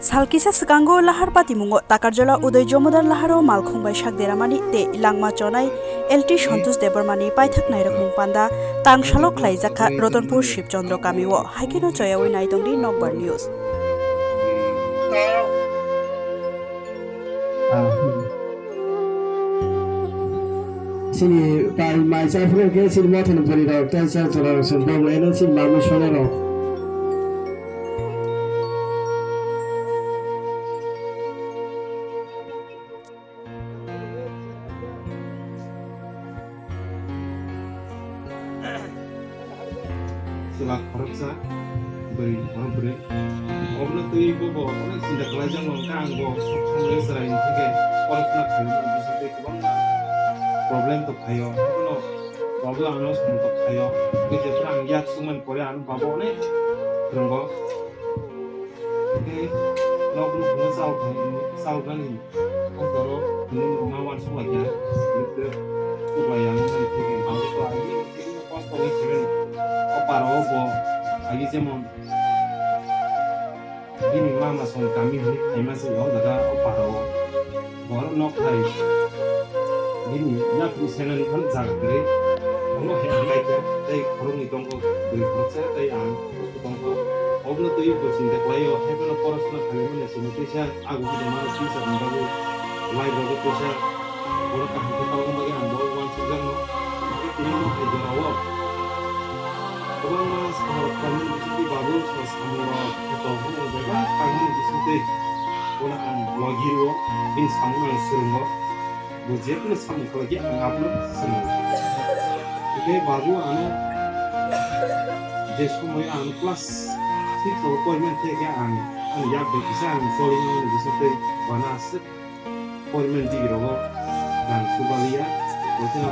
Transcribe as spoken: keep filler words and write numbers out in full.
Sal kisa swkango Lahar patimungo Takarjola Uday Jomodar Laharo malkhung bai sak deramani tei langma chonai L T Santosh Debbarmani paithak nairokmung panda tangsalo khlaijakha Rotonpur Shibchandra kamio, haikeno choyawi naitongdi Nokbar News. Chini pai mai chai phuru khe chini mothani bwrwi rok tei chwla chwla rok se bok leno chini mami sona rok. Chwla khoroksa, bwrwi khorok bwrwi. Obono twi bo bo onek chinta khlaijak, hwnkhe ang bo sok somoi chwrai hwnkhe khe porosna khaimani bisingtwi kwbangma problem tong phaio. Hwnkhe no babu ano samung tong phaio. Hwnkhe jephru ang yak sungmani pore ano babu onek rwngo. Hwnkhe nok nukhungno chao khai, chao gani. Ang toro hwnwi ma uansuk lai kha. Hwnkhe chuk lai ang nai thik ang tang kha. Ang thik no kosto wngwi thangmani. O para o bo agi jemon bini mama song kami hwnwi phaima se o jaga o para o. Borok nok hai bini yapri senani phano jaga kwrwi. Omo hai ang lai kha tei khoroknwi tongkha bwrwi khoroksa tei ang. Tongkha. Obono twi bo chinta khlaio, haiphano porosona khlaimani simi teisa ago hwnwi mano teacher ni bagwi, life bagwi teisa borok kaham khe palokna bagwi ang bo uansukjakno. Tini no hai jorao kwbangma samung rok khlaimani bisingtwi babu samung rok kheto hwnwi bebak kaimani bisingtwi bono ang logi rwo, bini samung ang swrwngo. Bo jephuru samung khlai khe ang abono swrwngo. Hwnkhe babu ano je somoio ang class six o porimani theke ang ani yak bai kisa ang choli mani bisingtwi bana aswk porimani digirogo rang chubaliya. Bo chwla